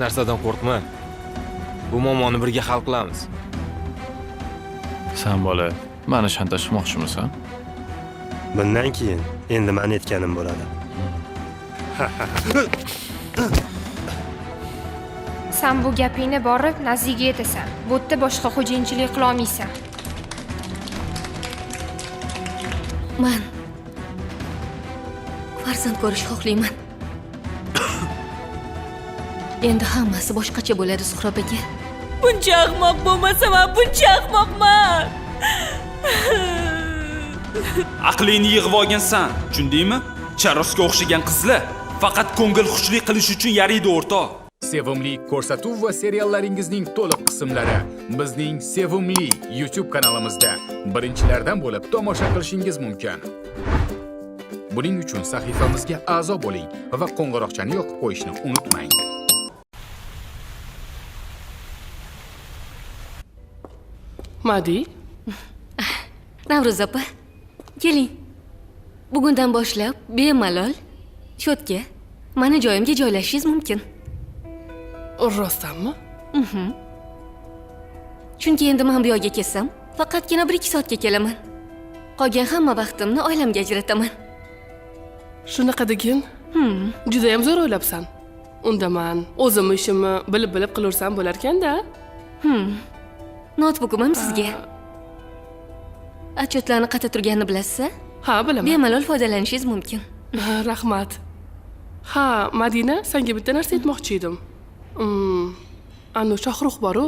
Narsadan qo'rqma. Bu muammoni birga hal qilamiz. San bola, mani shantaj qilmoqchimisan? Bundan keyin endi mani aytganim bo'ladi. San bu gapingni borib Nazliga aytasan. Bu yerda boshqa xo'jayinchilik qilolmaysan. Man farzand ko'rish xohlayman. Endi hammasi boshqacha bo'ladi, Suhrob aka. Buncha ahmoq bo'lmasam ham buncha ahmoqman. Aqlingni yig'ib olgansan, tushundingmi? Charosga o'xshagan qizlar faqat ko'ngil xushlik qilish uchun yaraydi, o'rtoq. Sevimli ko'rsatuv va seriallaringizning to'liq qismlari bizning Sevimli YouTube kanalimizda birinchilardan bo'lib tomosha qilishingiz mumkin. Buning uchun sahifamizga a'zo bo'ling va qo'ng'iroqchani yoqib qo'yishni unutmang. Madi, Navruz opa, keling. Bugundan boshlab bemalol cho'tga mani joyimga joylashishingiz mumkin. Rostdanmi? Chunki endi men bu yoqqa kelsam, faqatgina 1-2 soatga kelaman. Qolgan hamma vaqtimni oilamga ajrataman. Shunaqa degin. Judayam zo'r o'ylabsan. Unda man o'zim ishimni bilib-bilib qilaversam bo'larkan-da. Noutbukim ham sizga. Отчетlarni qayerda turganini bilasiz? Ha, bilaman. Bemalol foydalanishingiz mumkin. Rahmat. Ha, Madina, senga bitta narsa aytmoqchi edim. Anu Shohrux bor-u.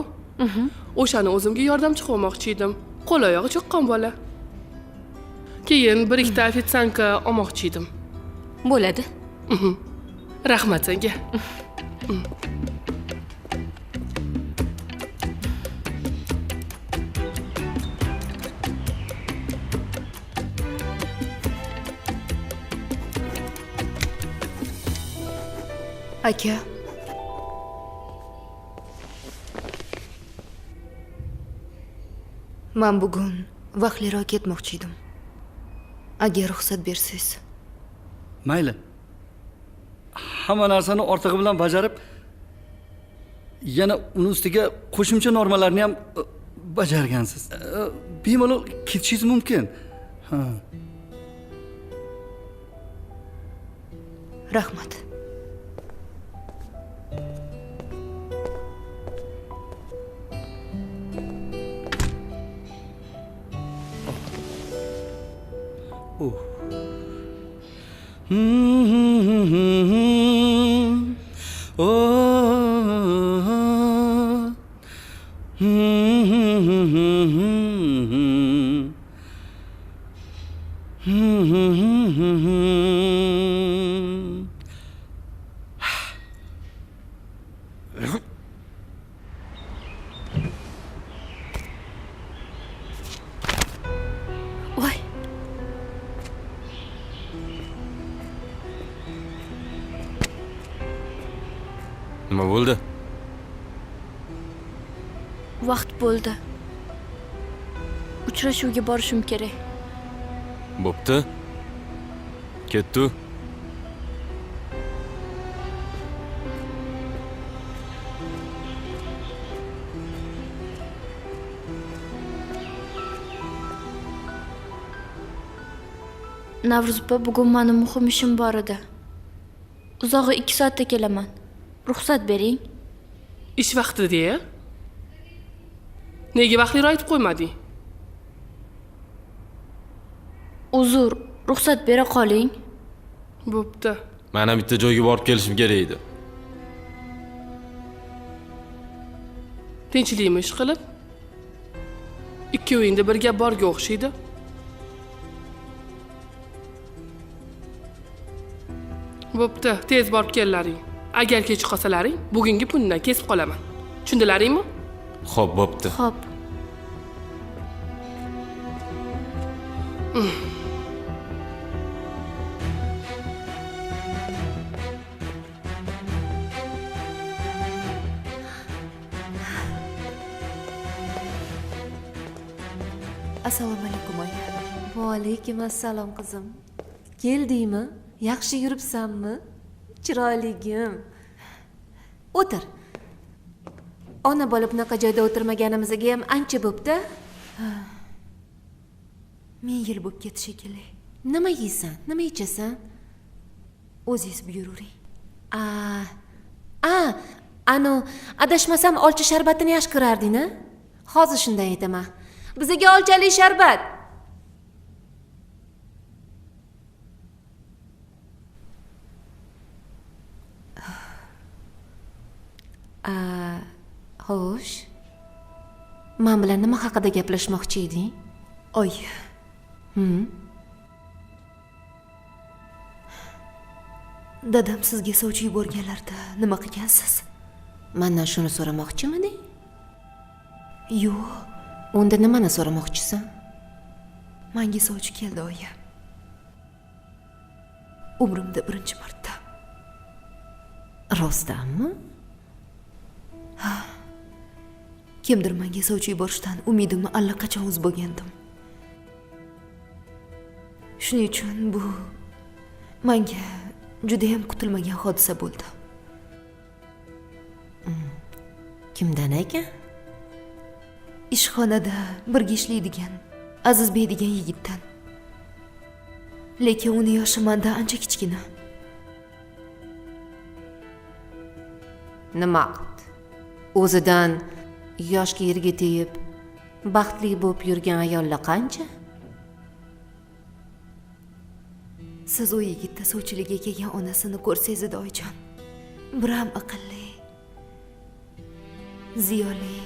O'shani o'zimga yordamchi qilmoqchi edim. Qo'l oyog'i cho'qqan bola. Keyin bir ikkita ofitsiantka olmoqchi edim. Bo'ladi. Rahmat senga. Aka, man bugun vaqtliroq ketmoqchi edim, agar ruxsat bersangiz. Mayli. Hamma narsani ortig'i bilan bajarib, yana uni ustiga qo'shimcha normalarni ham bajargansiz. Bemalol ketishingiz mumkin. Ha. Rahmat. Oh. Oh. Voy. Nima bo'ldi? Vaqt bo'ldi. Uchrashuvga borishim kerak. Bo'pti. Ketdi. Navruz opa, bugun mani muhim ishim bor edi. Uzog'i 2 soatda kelaman. Ruxsat bering. Ish vaqtida-ya? Nega vaqtliroq aytib qo'ymading? Uzr, ruxsat bera qoling. Bo'pti. Mana bitta joyga borib kelishim kerak edi. Tinchlikmi ish qilib? Ikkovingda bir gap borga o'xshaydi. Bo'pti, tez borib kellaring. Agar kech qolsalaring, bugungi pulni kesib qolaman. Tushundilaringmi? Xo'p, bo'pti. Xo'p. Assalomu alaykum, oyi. Va alaykum assalom, qizim. Keldingmi? Yaxshi yuribsanmi? Chiroyligim. O'tir. Ona bola bunaqa joyda o'tirmaganimizga ham ancha bo'pti. Ming yil bo'lib ketdi shekilli. Nima yeysan? Nima ichasan? O'zingiz buyuravering. A, a, anu, adashmasam olcha sharbatini yaxshi ko'rarding-a? Hozir shunday aytaman. Bizga olchali sharbat. Xo'sh. Men bilan nima haqida gaplashmoqchi eding? Oy. Dadam sizga sovchi yuborganlarda nima qilgansiz? Mendan shuni so'ramoqchimiding? Yo'q. Unda nimani so'ramoqchisan? Menga sovchi keldi, oyi. Umrimda birinchi marta. Rostdanmi? Ha. Kimdir menga sovchi yuborishdan umidimni allaqachon uzib bo'lgandim. Shuning uchun bu menga juda ham kutilmagan hodisa bo'ldi. Kimdan ekan? Ishxonada birga ishlaydigan Azizbek degan yigitdan. Lekin uni yoshi mendan ancha kichkina. Nima qildi? O'zidan yoshga yerga tegib, baxtli bo'lib yurgan ayollar qancha? Siz u yigitda sovchilikka kelgan onasini ko'rsangiz edi, oyijon. Biram aqlli, ziyoli,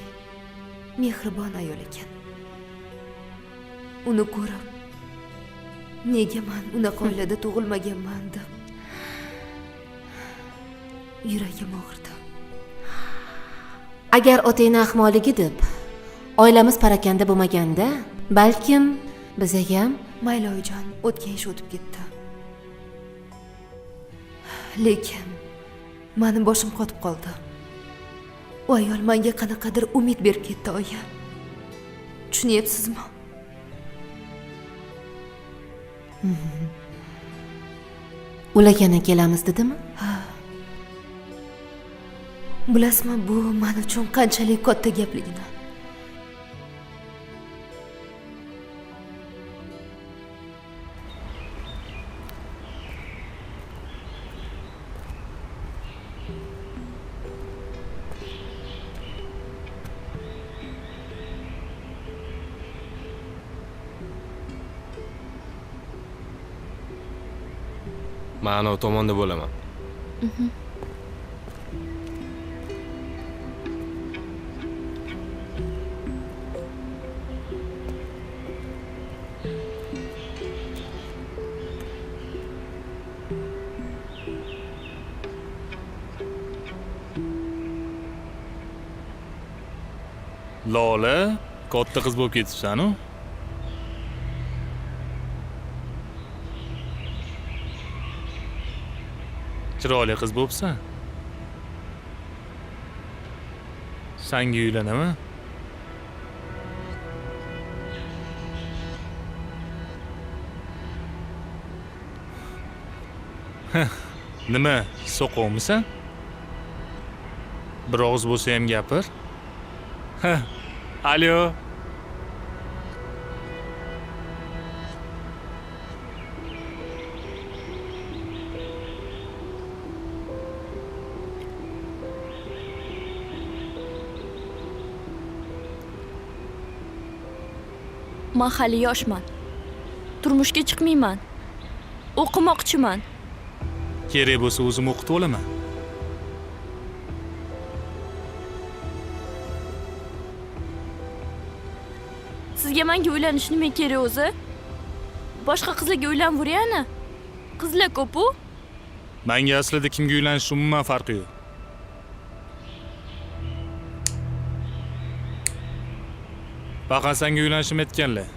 mehribon ayol ekan. Uni ko'rib, nega men unaqa oilada tug'ilmaganman deb yuragim og'irdi. Agar otangni ahmoqligi deb oilamiz parakanda bo'lmaganda, balkim bizaga ham. Mayli oyijon, o'tgan ish o'tib ketdi. Lekin meni boshim qotib qoldi. U ayol menga qanaqadir umid berib ketdi, oyi. Tushunyapsizmi? Ular yana kelamiz dedimi? Ha. Bilasizmi, bu men uchun qanchalik katta gapligini. Men o tomonda bo'laman. Lola, katta qiz bo'lib ketibsan-u. Chiroyli qiz bo'libsan. Senga uylanaman. Nima, so'qovmisan? Bir og'iz bo'lsa ham gapir. Alo. Men hali yoshman. Turmushga chiqmayman. O'qimoqchiman. Kerak bo'lsa o'zim o'qitib olaman. Sizga menga uylanish nima kerak o'zi? Boshqa qizlarga uylanavering-ana. Qizlar ko'p-u. Menga aslida kimga uylanish umuman farqi yo'q. Faqat senga uylanishim aytganlar.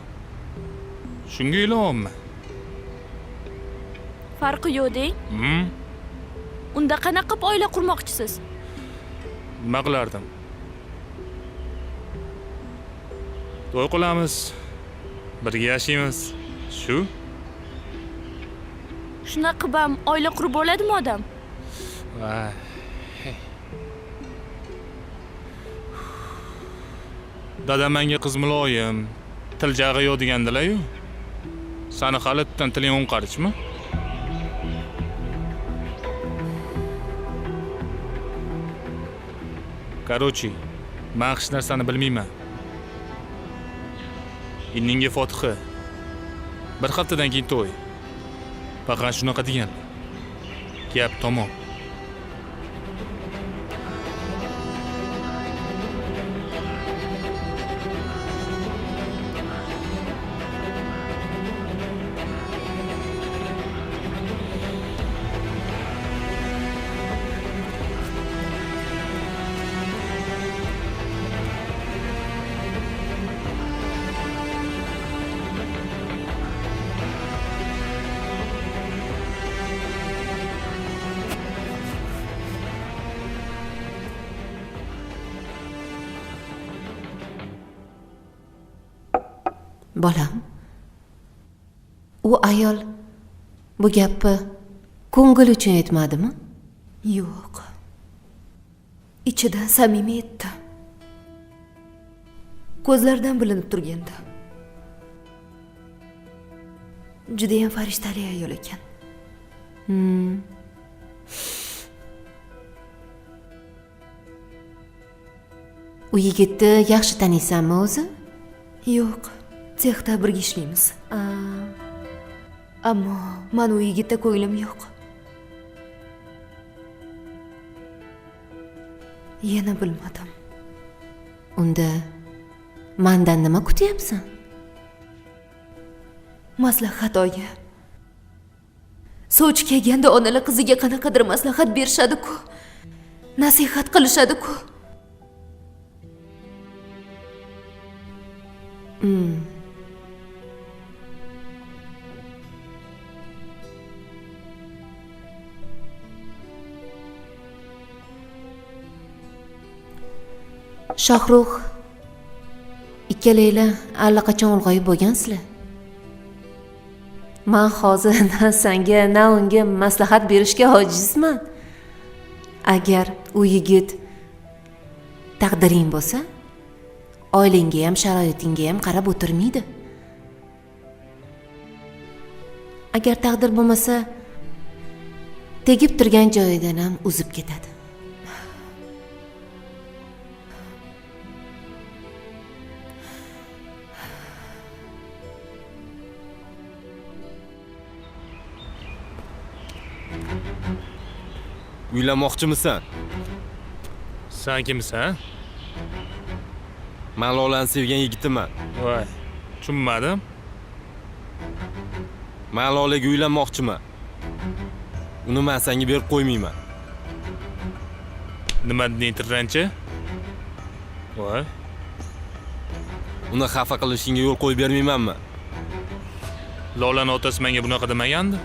Shunga uylanyapman. Farqi yo'q deng. Unda qanaqa qilib oila qurmoqchisiz? Nima qilardim? To'y qilamiz, birga yashaymiz. Shu. Shunaqa qilib ham oila qurib bo'ladimi odam? Voy. Dadam menga qiz muloyim, til jag'i yo'q degandilar-yu. Sani hali tiling 10 qarichmi? Короче, men hech narsani bilmayman. Inningga fotiha. Bir haftadan keyin to'y. Faqat shunaqa degan. Gap tamom. Bolam, u ayol bu gapni ko'ngil uchun aytmadimi? Yo'q. Ichidan samimiy aytdi. Ko'zlaridan bilinib turgandi. Judayam farishtali ayol ekan. U yigitni yaxshi taniysanmi o'zi? Yo'q. Sexda birga ishlaymiz. Ammo men u yigitda ko'nglim yo'q. Yana bilmadim. Unda mendan nima kutyapsan? Maslahat oyi. Sovchi kelganda onalar qiziga qanaqadir maslahat berishadi-ku. Nasihat qilishadi-ku. Shohrux, ikkalanglar allaqachon ulg'ayib bo'lgansizlar. Men hozir na senga, na unga maslahat berishga ojizman. Agar u yigit taqdiring bo'lsa, oilangga ham, sharoitingga ham qarab o'tirmaydi. Agar taqdir bo'lmasa, tegib turgan joyidan ham uzib ketadi. Uylanmoqchimisan? Sen kimsan? Men Lolani sevgan yigitiman. Voy, tushunmadim. Men Lolaga uylanmoqchiman. Uni men senga berib qo'ymayman. Nima deding, tirranchi? Voy. Uni xafa qilishingga yo'l qo'yib bermaymanmi? Lolani otasi menga bunaqa demagandi.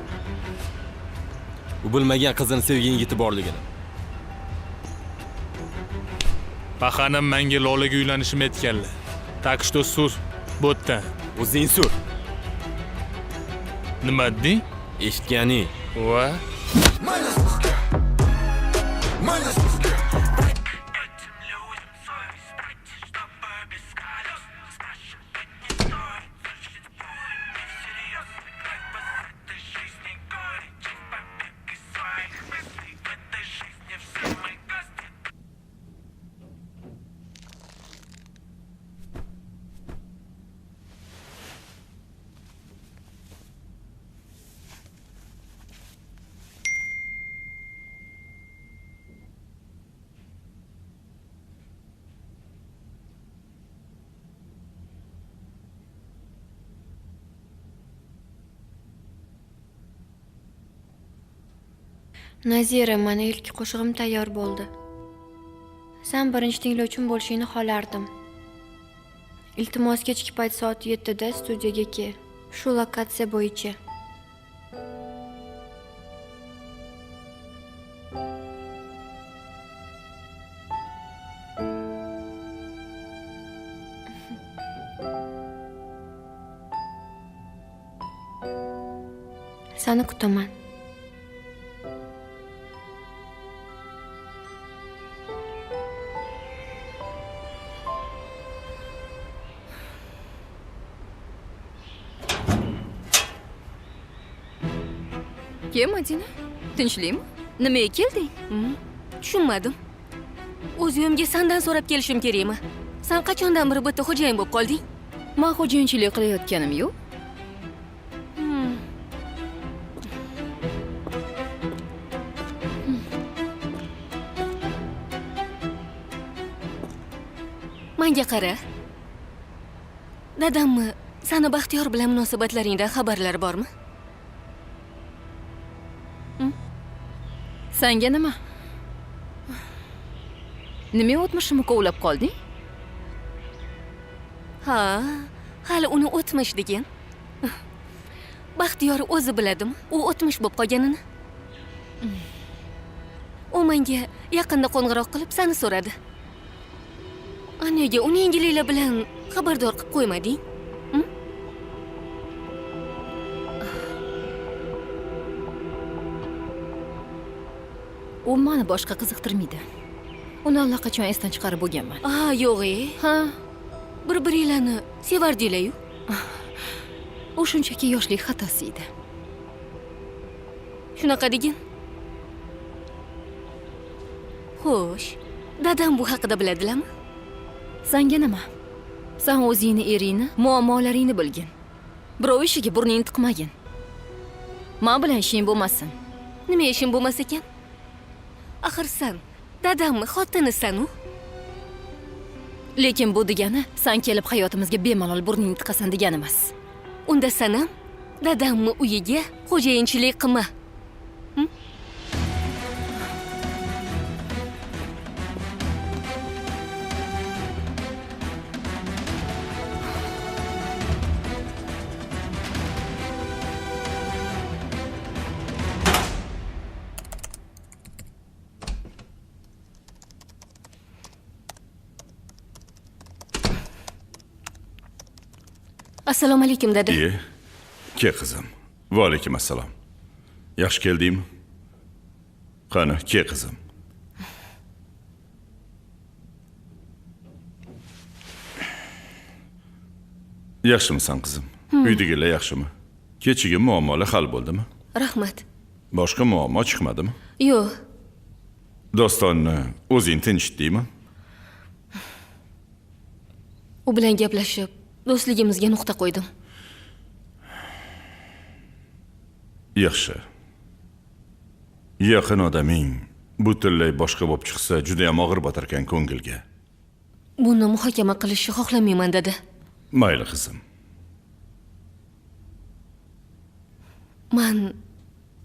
U bilmagan qizini sevgan yigiti borligini. Paxanim menga Lolaga uylanishimni aytganlar. Tak что sur, bo'tdan. O'zing sur. Nima deding? Eshitganing. Va. Nazira, mana ilk qo'shig'im tayyor bo'ldi. Sen birinchi tinglovchim bo'lishingni xohlardim. Iltimos, kechki payt soat 7da studiyaga kel. Shu lokatsiya bo'yicha. Seni kutaman. Ke, Madina, tinchlikmi? Nimaga kelding? Tushunmadim. O'z uyimga sandan so'rab kelishim kerakmi? San qachondan beri bu yerda xo'jayin bo'lib qolding? Men xo'jayinchilik qilayotganim yo'q. Menga qara. Dadammi sani Baxtiyor bilan munosabatlaringdan xabarlar bormi? Sanga nima? Nima o'tmishimni kovlab qolding? Ha, hali uni o'tmish degin. Baxtiyor o'zi biladimi, u o'tmish bo'lib qolganini? U menga yaqinda qo'ng'iroq qilib seni so'radi. Nega uni yangiliklar bilan xabardor qilib qo'ymading? U meni boshqa qiziqtirmaydi. Uni allaqachon esdan chiqarib bo'lganman. A, yo'q-e. Ha. Bir-biringlarni sevardinglar-yu. U shunchaki yoshlik xatosi edi. Shunaqa degin. Xo'sh, dadam bu haqida biladilarmi? Sanga nima? San o'zingni eringni, muammolaringni bilgin. Birov ishiga burningni tiqmagin. Men bilan ishing bo'lmasin. Nima ishing bo'lmas ekan? Axir san dadamni xotinisan-u. Lekin bu degani san kelib hayotimizga bemalol burningni tiqasan degani emas. Unda san ham dadamni uyiga xo'jayinchilik qilma. Assalomu alaykum dada. Iye. Ke qizim. Va alaykum assalom. Yaxshi keldingmi? Qani, ke qizim. Yaxshimisan qizim? Uydagilar yaxshimi? Kechagi muammolar hal bo'ldimi? Rahmat. Boshqa muammo chiqmadimi? Yo'q. Dostonni o'zing tinchitdingmi? U bilan gaplashib do'stligimizga nuqta qo'ydim. Yaxshi. Yaqin odaming butunlay boshqa bo'lib chiqsa, juda ham og'ir botarkan ko'ngilga. Buni muhokama qilishni xohlamayman, dada. Mayli qizim. Men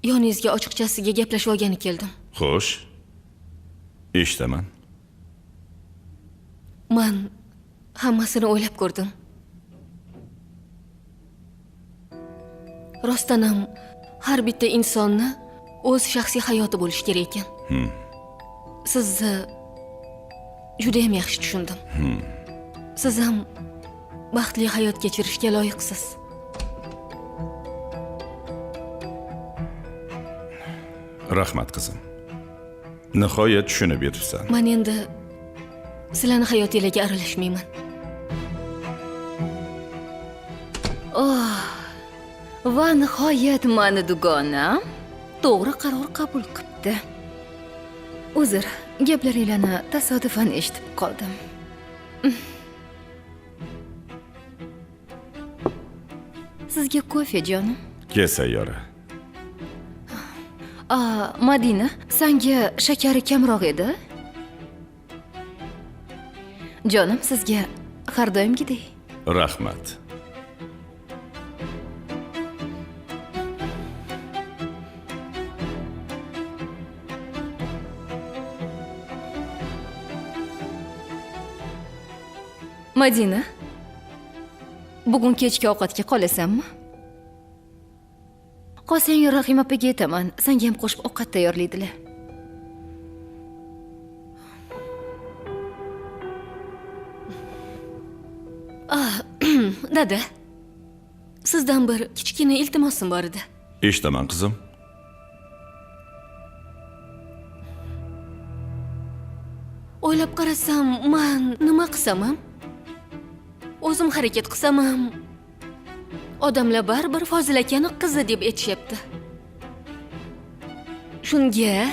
yoningizga ochiqchasiga gaplashib olgani keldim. Xo'sh. Eshitaman. Men hammasini o'ylab ko'rdim. Rostdan ham har bitta insonni o'z shaxsiy hayoti bo'lishi kerak ekan. Sizni juda ham yaxshi tushundim. Siz ham baxtli hayot kechirishga loyiqsiz. Rahmat qizim. Nihoyat tushunib yetibsan. Men endi sizlarning hayotingizga aralashmayman. Oh. Va nihoyat mani dugonam to'g'ri qaror qabul qilibdi. Uzr, gaplaringlarni tasodifan eshitib qoldim. Sizga kofe, jonim. Kel, Sayyora. A, Madina, senga shakari kamroq edi? Jonim, sizga har doimgidek. Rahmat. Madina, bugun kechki ovqatga qolasanmi? Qolsang Rahima opaga aytaman, senga ham qo'shib ovqat tayyorlaydilar. Ah, dada, sizdan bir kichkina iltimosim bor edi. Eshitaman qizim. O'ylab qarasam, men nima qilsam ham, o'zim harakat qilsam ham, odamlar baribir Fozil akani qizi deb aytishyapti. Shunga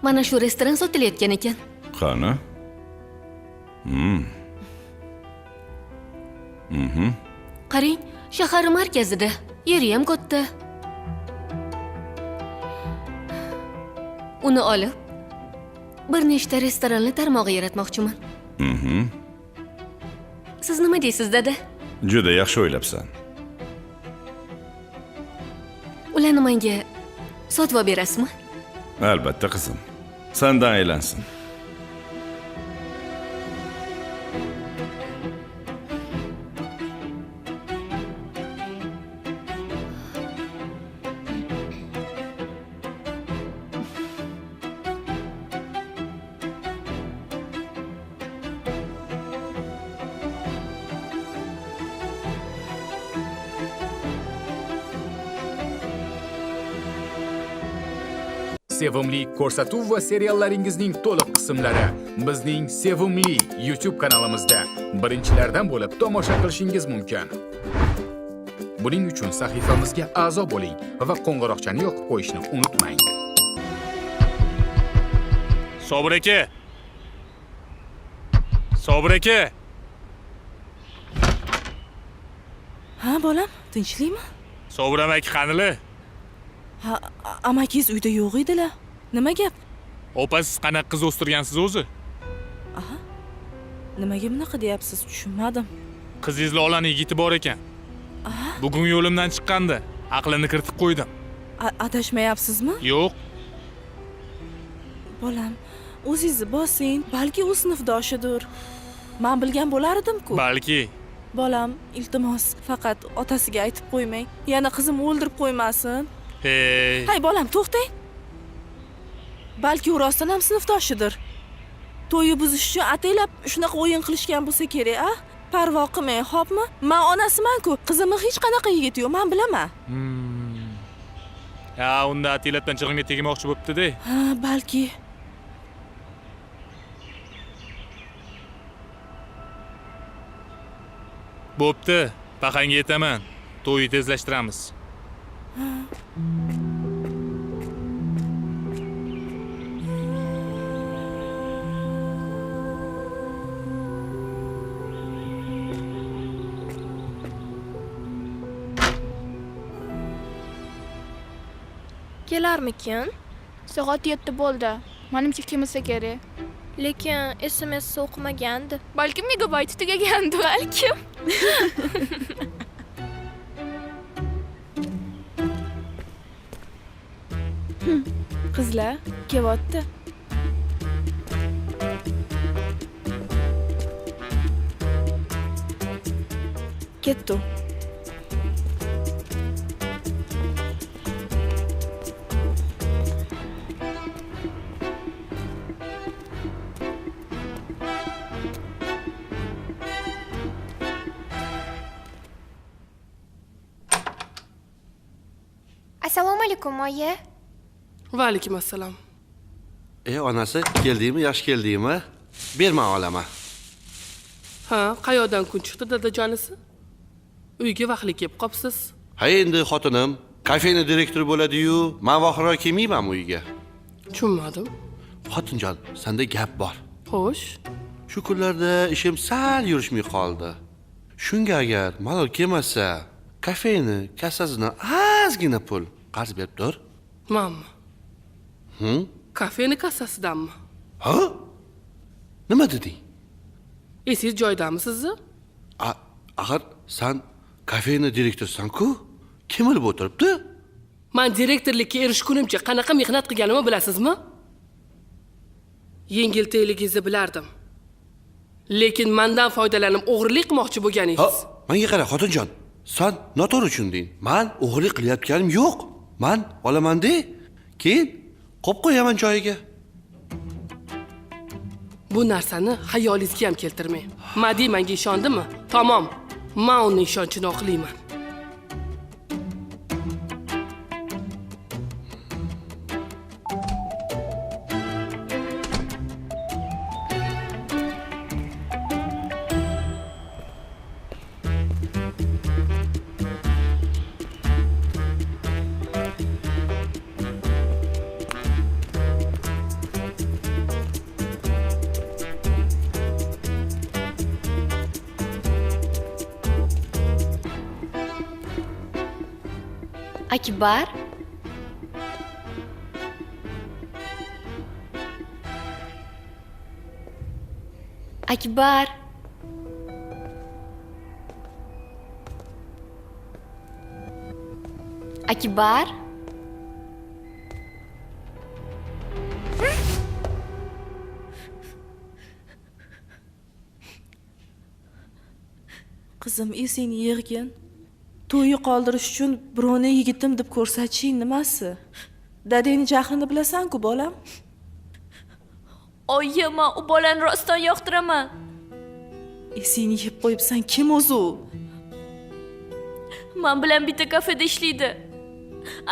mana shu restoran sotilayotgan ekan. Qani? Qarang, shahar markazida, yeri ham katta. Uni olib, bir nechta restoranli tarmog'i yaratmoqchiman. Siz nima deysiz, dada? Juda yaxshi o'ylabsan. Ularni menga sotib berasizmi? Albatta, qizim. Sandan aylansin. Sevimli ko'rsatuv va seriallaringizning to'liq qismlari bizning sevimli YouTube kanalimizda birinchilardan bo'lib tomosha qilishingiz mumkin. Buning uchun sahifamizga a'zo bo'ling va qo'ng'iroqchani yoqib qo'yishni unutmang. Sobir aka. Sobir aka. Ha, bolam, tinchlikmi? Sobir amaki qanilar? Ha, amakingiz uyda yo'q edilar. Nima gap? Opa, siz qanaqa qiz o'stirgansiz o'zi? Aha. Nimaga bunaqa deyapsiz, tushunmadim. Qizingiz Lolani yigiti bor ekan. Aha. Bugun yo'limdan chiqqanda aqlini kiritib qo'ydim. Adashmayapsizmi? Yo'q. Bolam, o'zingizni bosing, balki u sinfdoshidir. Men bilgan bo'lar edim-ku. Balki. Bolam, iltimos, faqat otasiga aytib qo'ymang. Yana qizim o'ldirib qo'ymasin. Hey. Hay bolam, to'xtang. Balki u rostdan ham sinfdoshidir. To'yi buzish uchun ataylab shunaqa o'yin qilishgan bo'lsa kerak, a? Parvo qilmang, xo'pmi? Men onasiman-ku, qizimni hech qanaqa yigiti yo'q, men bilaman. Ha, unda ataylabdan chig'imga tegmoqchi bo'pti-da. Ha, balki. Bo'pti, paqanga yetaman. To'yni tezlashtiramiz. Kelarmikin? Soat 7 bo'ldi. Menimcha kelmasa kerak. Lekin SMS o'qimagandi. Balkim megabayti tugagandi, balkim. Qizlar, kelyapti. Ketdi. Assalomu alaykum, oyi. Va alaykum assalom. Onasi, keldingmi, yaxshi keldingmi? Berma olaman. Ha, qayoqdan kun chiqdi dadajonisi? Uyga vaqtli kelib qopsiz. Ha, endi xotinim kafeni direktori bo'ladi-yu, men vaqtroq kelmayman uyga. Tushunmadim. Xotinjon, senda gap bor. Xo'sh. Shu kunlarda ishim sal yurishmay qoldi. Shunga agar malol kelmasa, kafeni kassasini ozgina pul qarz berib tur. Manmi? Kafeni kassasidanmi? Ha? Nima deding? Esingiz joyidami sizni? Axir sen kafeni direktorisan-ku. Kim bilib o'tiribdi? Men direktorlikka erishgunimcha qanaqa mehnat qilganimni bilasizmi? Yengiltakligingizni bilardim. Lekin mendan foydalanib o'g'irlik qilmoqchi bo'lganingiz. Ha, menga qara, xotinjon. Sen noto'g'ri tushunding. Men o'g'irlik qilayotganim yo'q. Men olaman-da, keyin qo'yib qo'yaman joyiga. Bu narsani xayolingizga ham keltirmang. Madi menga ishondimi? Tamom. Men uning ishonchini oqlayman. Akbar? Akbar? Akbar? Qizim, esingni yig'gin. To'yni qoldirish uchun birovni yigitim deb ko'rsatishing nimasi? Dadangni jahlini bilasan-ku, bolam. Oyi, men u bolani rostdan yoqtiraman. Esingni yeb qo'yibsan, kim o'zi u? Men bilan bitta kafeda ishlaydi.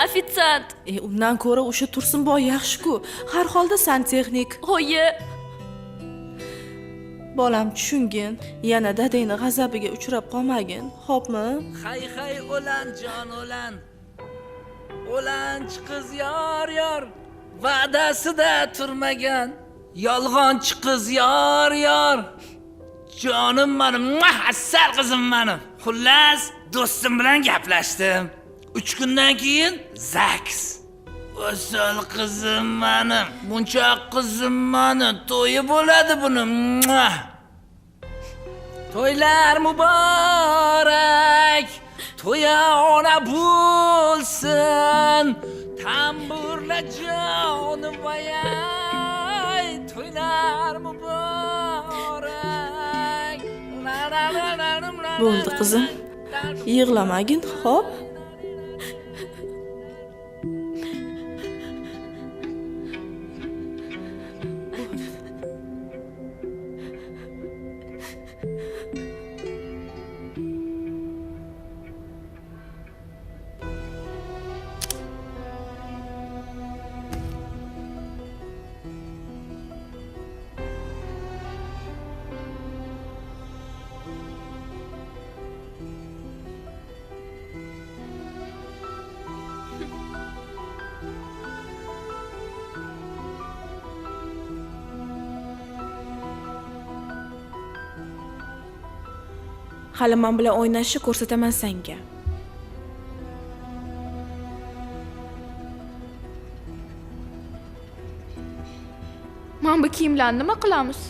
Ofitsiant. Undan ko'ra o'sha Tursunboy yaxshi-ku. Har holda santexnik. Oyi. Bolam, tushungin, yana dadangni g'azabiga uchrab qolmagin, xo'pmi? Hay hay o'lan jon o'lan. O'lanchi qiz yor yor, va'dasida turmagan. Yolg'onchi qiz yor yor. Jonim menim, asal qizim menim. Xullas, do'stim bilan gaplashdim. 3 kundan keyin ZAGS. O'sal qizim menim, munchoq qizim meni, to'yi bo'ladi buni. To'ylar muborak, to'yona bo'lsin. Tamburla jonim voy, to'ylar muborak. Bo'ldi qizim, yig'lamagin, xo'p? Hali men bilan o'ynashni ko'rsataman senga. Men bu kiyimlarni nima qilamiz?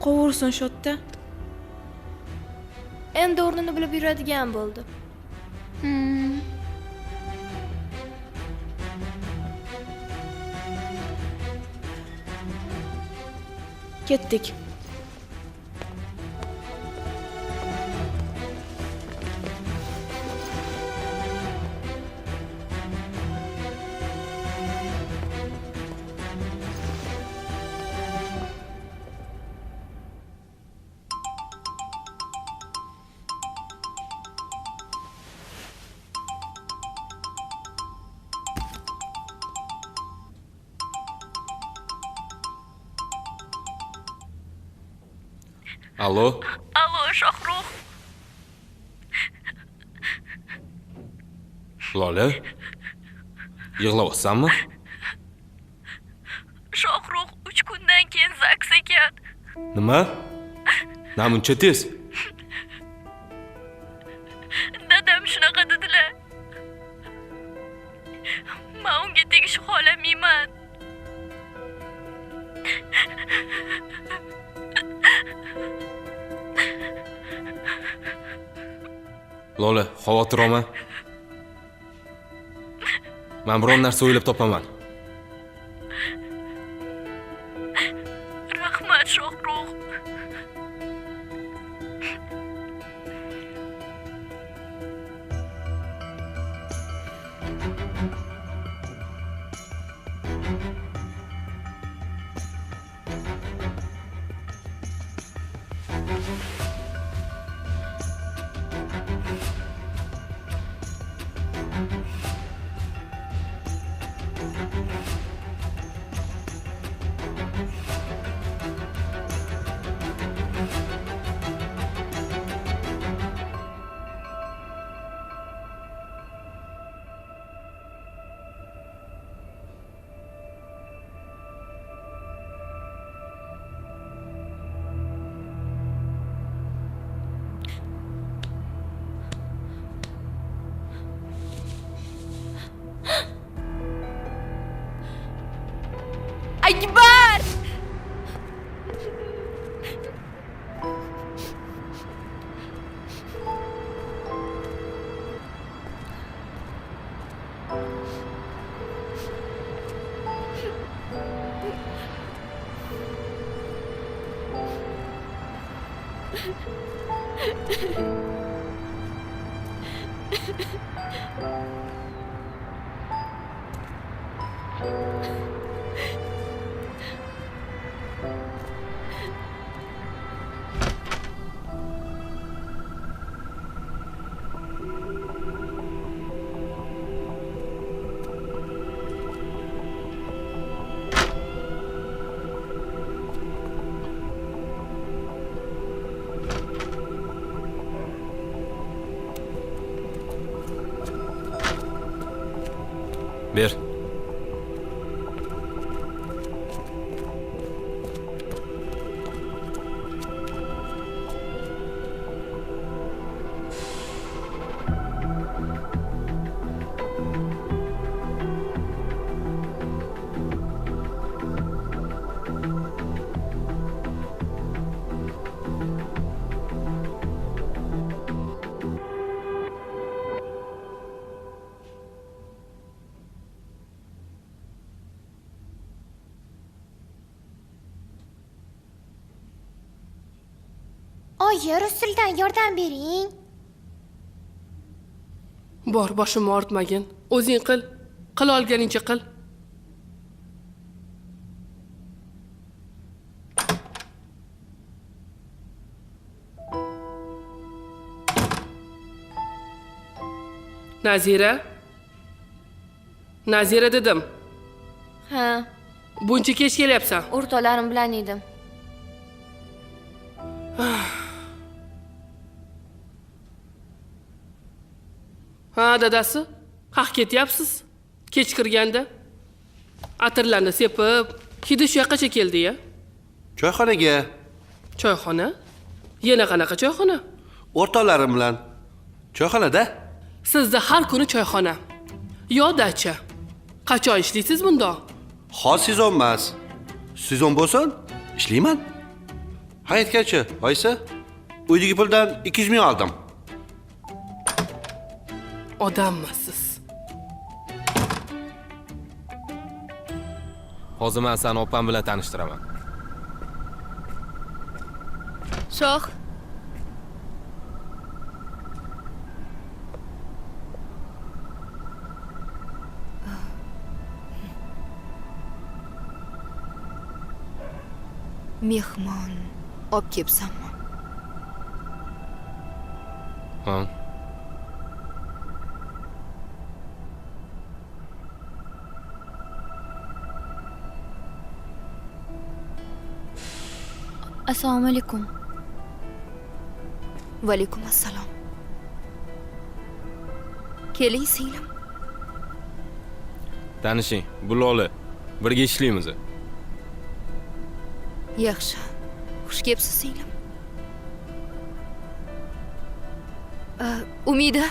Qovursin shu yerda. Endi o'rnini bilib yuradigan bo'ldi. Ketdik. Allo? Allo, Shohrux. Lola? Yig'layapsanmi? Shohrux 3 kundan keyin ZAGS ekan. Nima? Namuncha tez? Dadam shunaqa dedilar. Men unga tegishni xohlamayman. Lola, xavotir olma. Men biron narsa o'ylab topaman. Rahmat, Shohrux. Ber. Oyi, rus tilidan yordam bering. Bor, boshimni ortmagin. O'zing qil. Qila olganingcha qil. Nazira. Nazira dedim. Ha. Buncha kech kelyapsan. O'rtoqlarim bilan edim. Ha, dadasi, haq ketyapsiz. Kech kirganda atirlarni sepib, hidi shu yoqqacha keldi-ya. Choyxonaga. Choyxona? Yana qanaqa choyxona? O'rtoqlarim bilan. Choyxonada? Sizda har kuni choyxona. Yo dacha. Qachon ishlaysiz bundoq? Hozir sezon emas. Sezon bo'lsin, ishlayman. Ha, aytgancha, oysa, uydagi puldan 200 ming oldim. Odammisiz? Hozir men seni opam bilan tanishtiraman. Shoh. Mehmon olib kelibsanmi? Ha. Assalomu alaykum. Va alaykum assalom. Keling singlim. Tanishing, bu Lola. Birga ishlaymiz. Yaxshi. Xush kelibsiz singlim. Umida.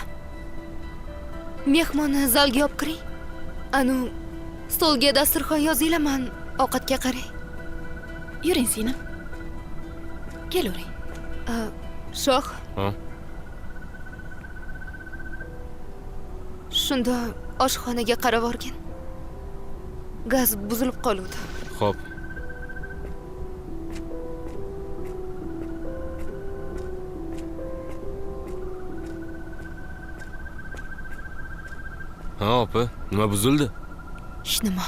Mehmonni zalga olib kiring. Anu stolga dasturxon yozinglar, man ovqatga qarang. Yuring singlim. Kelavering. Shoh. Ha? Shunda oshxonaga qarab olgin. Gaz buzilib qoluvdi. Xo'p. Ha, opa, nima buzildi? Hech nima.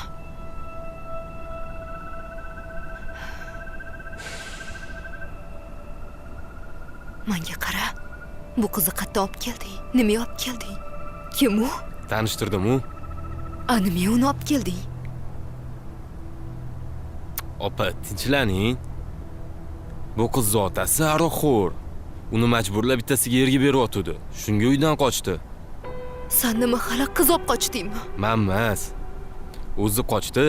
Menga qara. Bu qizni qayerdan olib kelding? Nima olib kelding? Kim u? Tanishtirdim u. A, nima uni olib kelding? Opa, tinchlaning. Bu qiz otasi aroqxo'r. Uni majburlab bittasiga erga beryotdi. Shunga uydan qochdi. San nima hali qiz olib qochdingmi? Men emas. O'zi qochdi.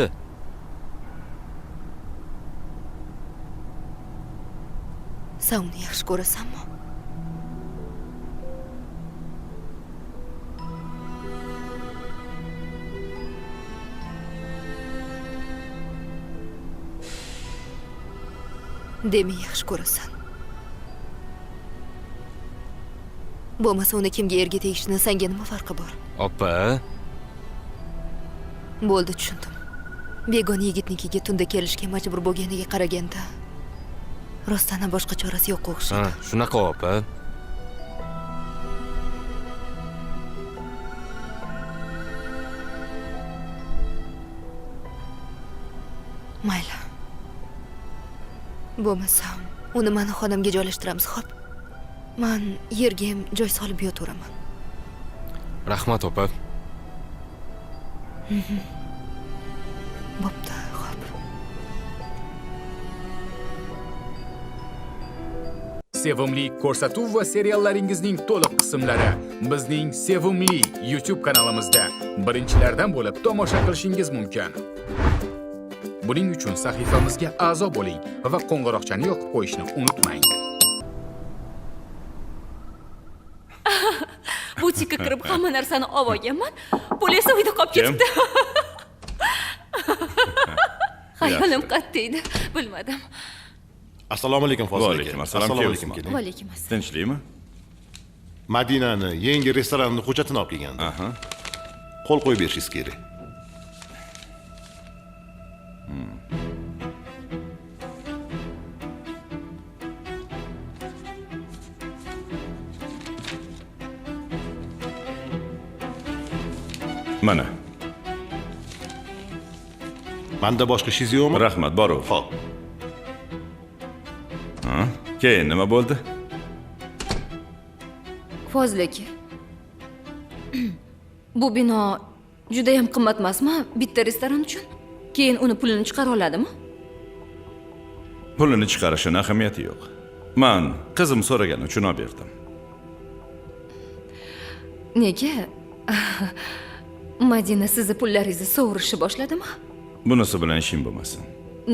Sen uni yaxshi ko'rasanmi? Demak, yaxshi ko'rasan. Bo'lmasa uni kimga erga tegishini senga nima farqi bor? Opa. Bo'ldi, tushundim. Begona yigitnikiga tunda kelishga majbur bo'lganiga qaraganda Rostdan ham boshqa chorasi yo'qqa o'xshaydi. Ha, shunaqa opa. Mayli. Bo'lmasam, uni mani xonamga joylashtiramiz, xo'p? Man yerga ham joy solib yotaveraman. Rahmat opa. Bo'pti, xo'p. Sevimli ko'rsatuv va seriallaringizning to'liq qismlari bizning sevimli YouTube kanalimizda birinchilardan bo'lib tomosha qilishingiz mumkin. Buning uchun sahifamizga a'zo bo'ling va qo'ng'iroqchani yoqib qo'yishni unutmang. Butikka kirib hamma narsani olib olganman. Pul esa uyda qolib ketibdi. Xayolim qat'iydi, bilmadim. Assalomu alaykum Fozil aka. Va alaykum assalom. Assalomu alaykum keling. Va alaykum assalom. Tinchlikmi? Madinani yangi restoranni hujjatini olib kelgandim. Qo'l qo'yib berishingiz kerak. Mana. Menda boshqa ishingiz yo'qmi? Rahmat, borov. Xo'p. Ha, keyin nima bo'ldi? Fozil aka. Bu bino juda ham qimmat emasmi bitta restoran uchun? Keyin uni pulini chiqara oladimi? Pulini chiqarishini ahamiyati yo'q. Man qizim so'ragani uchun olib berdim. Nega? Madina sizni pullaringizni sovurishni boshladimi? Bunisi bilan ishim bo'lmasin.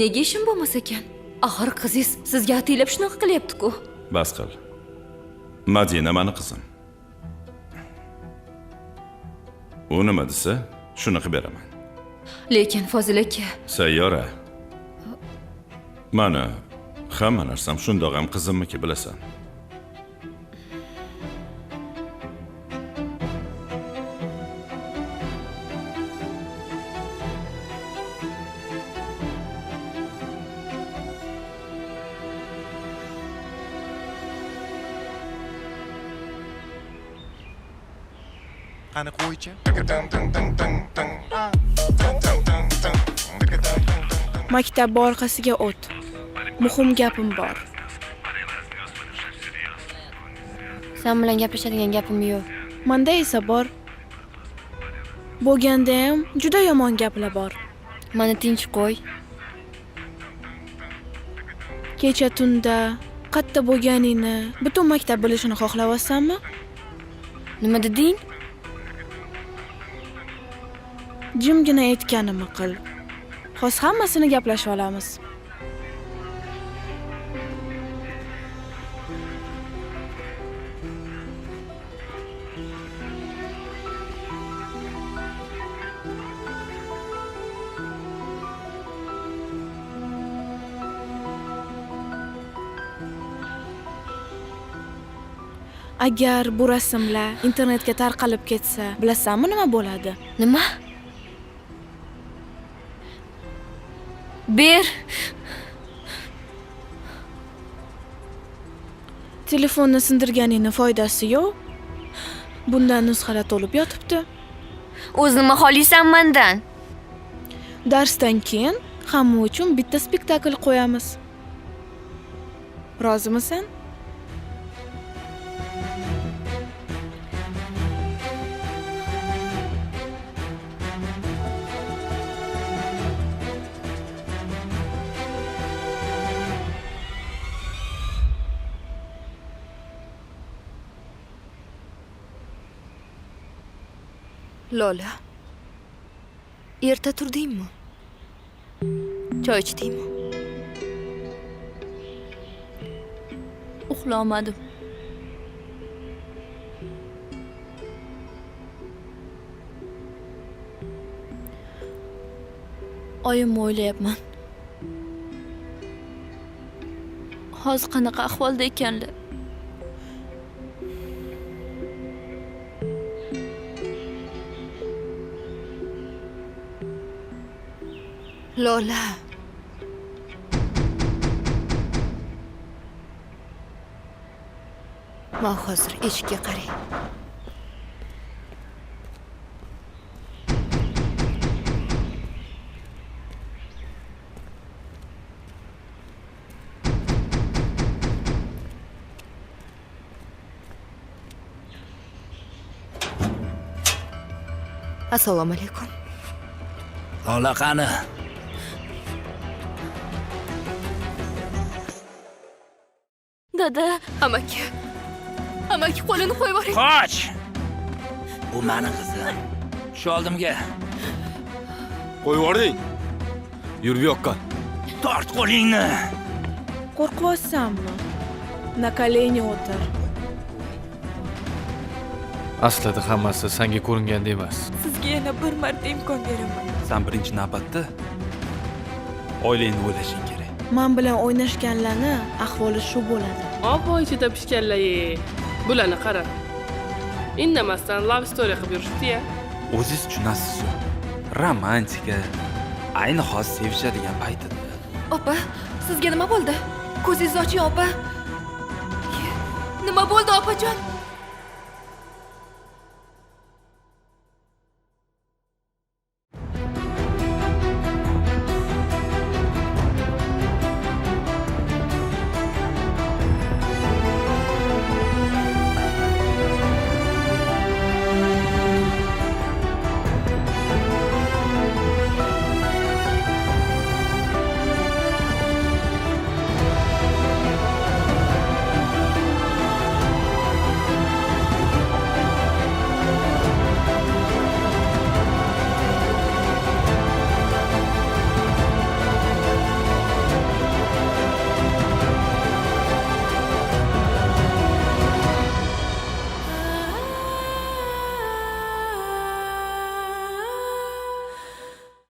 Nega ishim bo'lmas ekan? Axir qizingiz sizga ataylab shunaqa qilyapti-ku. Bas qil. Madina mani qizim. U nima desa, shuni qilib beraman. Lekin Fozil aka, Sayyora. Mani hamma narsam shundoq ham qizimniki, bilasan. Qani qo'ychi. Maktab orqasiga o't. Muhim gapim bor. Sen bilan gaplashadigan gapim yo'q. Menda esa bor. Bo'lganda ham juda yomon gaplar bor. Meni tinch qo'y. Kecha tunda qatta bo'lganingni butun maktab bilishini xohlayapsanmi? Nima deding? Jimgina aytganimni qil. Hozir hammasini gaplashib olamiz. Agar bu rasmlar internetga tarqalib ketsa, bilasanmi nima bo'ladi? Nima? Ber. Telefonni sindirganingni foydasi yo'q. Bundan nusxalar to'lib yotibdi. O'z nima xohlaysan mendan? Darsdan keyin hamma uchun bitta spektakl qo'yamiz. Rozimisan? Lola, erta turdingmi? Choy ichdingmi? Uxlamadim. Oyimni o'ylayapman. Hozir qanaqa ahvolda ekanlar? Lola. Man hozir eshikka qaray. Assalomu alaykum. Lola qani? Dada, amaki. Amaki qo'lini qo'yib yuboring. Qoch! Bu meni qizim. Tush oldimga. Qo'yib yubording. Yur bu yoqqa. Tort qo'lingni. Qo'rqyapsanmi? Na koleni o'tir. Aslida hammasi senga ko'ringandek emas. Sizga yana bir marta imkon beraman. Sen birinchi navbatda oilangni o'ylashing kerak. Men bilan o'ynashganlarni ahvoli shu bo'ladi. Obbo ichida pishganlar. Bularni qara. Indamasdan love story qilib yurishdi-ya. O'zingiz tushunasiz-ku. Romantika ayni hozir sevishadigan paytida. Opa, sizga nima bo'ldi? Ko'zingizni oching, opa. Nima bo'ldi, opajon?